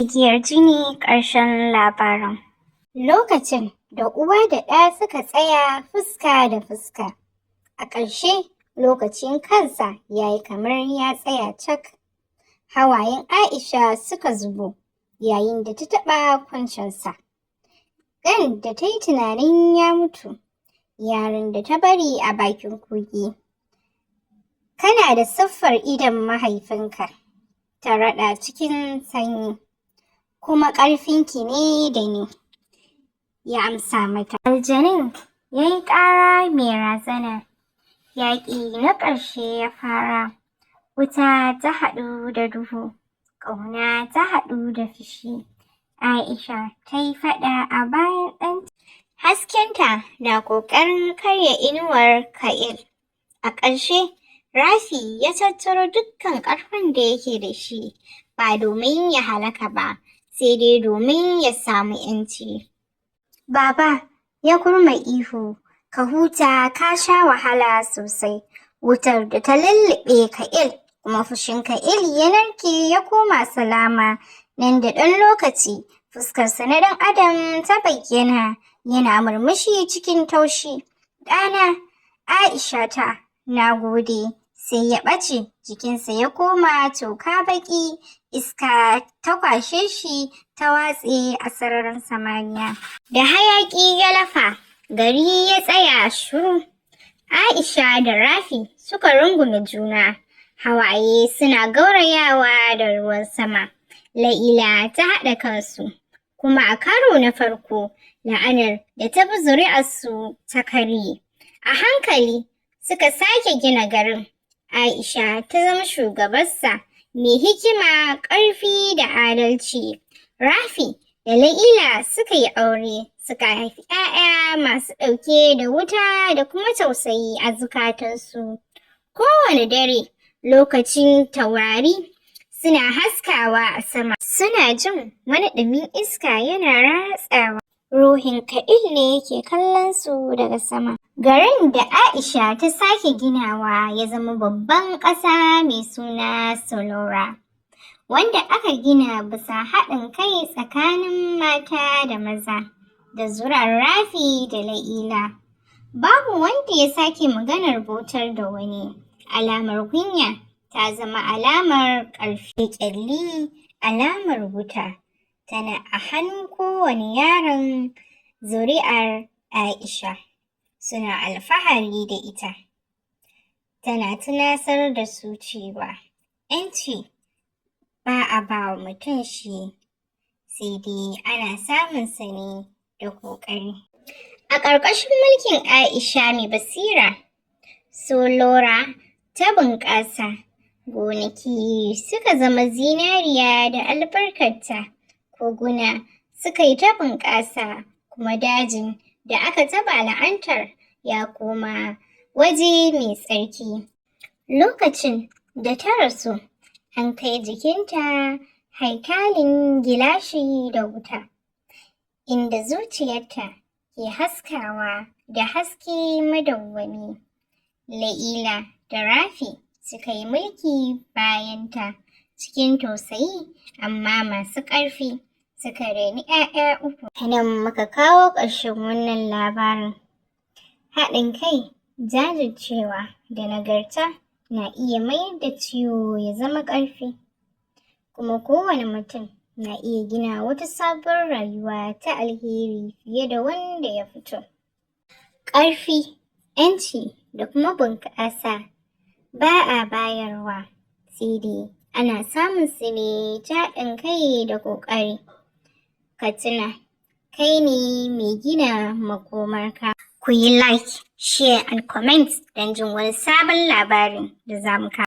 Igiyar jini, ƙarshen labarin. Lokacin da uwa da ɗa suka tsaya fuska da fuska. A ƙarshe lokacin kansa ya yi kamar ya tsaya cak. Hawayen Aisha suka zubo yayin da ta taɓa kuncinsa. Ɗan da ta yi tunanin ya mutu, yaron da ta bari a bakin kogi. "Kana da siffar idon mahaifinka," ta raɗa cikin sanyi. "Kuma ƙarfinki ne da ni," ya amsa mata. Aljanin ya yi ƙara mai razana. Yaƙi na ƙarshe ya fara. Wuta ta haɗu da duhu, ƙauna ta haɗu da fushi. Aisha ta yi faɗa a bayan ɗanta. Haskenta na ƙoƙarin karya inuwar Ka'il. A ƙarshe, Rafi ya tattaro dukkan ƙarfin da yake da shi, ba domin ya halaka ba, sai dai domin ya samu ‘yanci. "Baba," ya kurma ihu, "ka huta, ka sha wahala sosai." Wutar da ta lulluɓe Ka'il, kuma fushin Ka'il ya narke ya koma salama. Nan da ɗan lokaci, fuskarsa na ɗan adam ta bayyana, yana murmushi cikin taushi. "Ɗana, Aisha ta, na gode." Sai ya ɓace, jikinsa ya koma toka baƙi, iska ta kwashe shi ta watse a sararin samaniya. Da hayaƙi ya lafa, gari ya tsaya shiru. Aisha da Rafi suka rungume juna, hawaye suna gaurayawa da ruwan sama. La'ila ta haɗa kansu, kuma a karo na farko, la'anar da ta bi zuri'arsu ta karye. A hankali suka sake gina garin. Aisha ta zama shugabarsa mai hikima, ƙarfi da adalci. Rafi da La'ila suka yi aure, suka haifi 'ya'ya masu ɗauke da wuta da kuma tausayi a zukatansu. Kowane dare, lokacin taurari suna haskawa a sama, suna jin wani ɗumin iska yana ratsawa. Ruhin Ka'il ne yake kallon su daga sama. Garin da Aisha ta sake ginawa ya zama babban ƙasa mai suna Solora, wanda aka gina bisa haɗin kai tsakanin mata da maza, da zuri'ar Rafi da La'ila. Babu wanda ya sake maganar bautar da wani. Alamar kunya ta zama alamar ƙarfi, ƙyalli alamar wuta tana a hannun kowane yaron zuri'ar Aisha. Suna alfahari da ita. Tana tunasar da su cewa ‘yanci ba a ba wa mutum shi, sai dai ana samun sa ne da ƙoƙari. A ƙarƙashin mulkin Aisha mai basira, Solora ta bunƙasa, gonaki suka zama zinariya da albarkarta, koguna suka yi ta bunƙasa, kuma dajin da aka taɓa la'antar ya koma waje mai tsarki. Lokacin da ta rasu, an kai jikinta haikalin gilashi da wuta, inda zuciyarta ke haskawa da haske madawwami. La'ila da Rafi suka yi mulki bayanta cikin tausayi amma masu ƙarfi, suka raini 'ya'ya uku. A nan muka kawo ƙarshen wannan labarin. Haɗin kai, jajircewa da nagarta na iya mayar da ciwo ya zama ƙarfi. Kuma kowane mutum na iya gina wata sabuwar rayuwa ta alheri fiye da wanda ya fito. Ƙarfi, ‘yanci da kuma bunƙasa ba a bayarwa, sai dai ana samun su ne ta haɗin kai da ƙoƙari. Ka tuna, kai ne mai gina makomarka. Ku yi like, share and comment don jin wani sabon labarin da za mu kawo.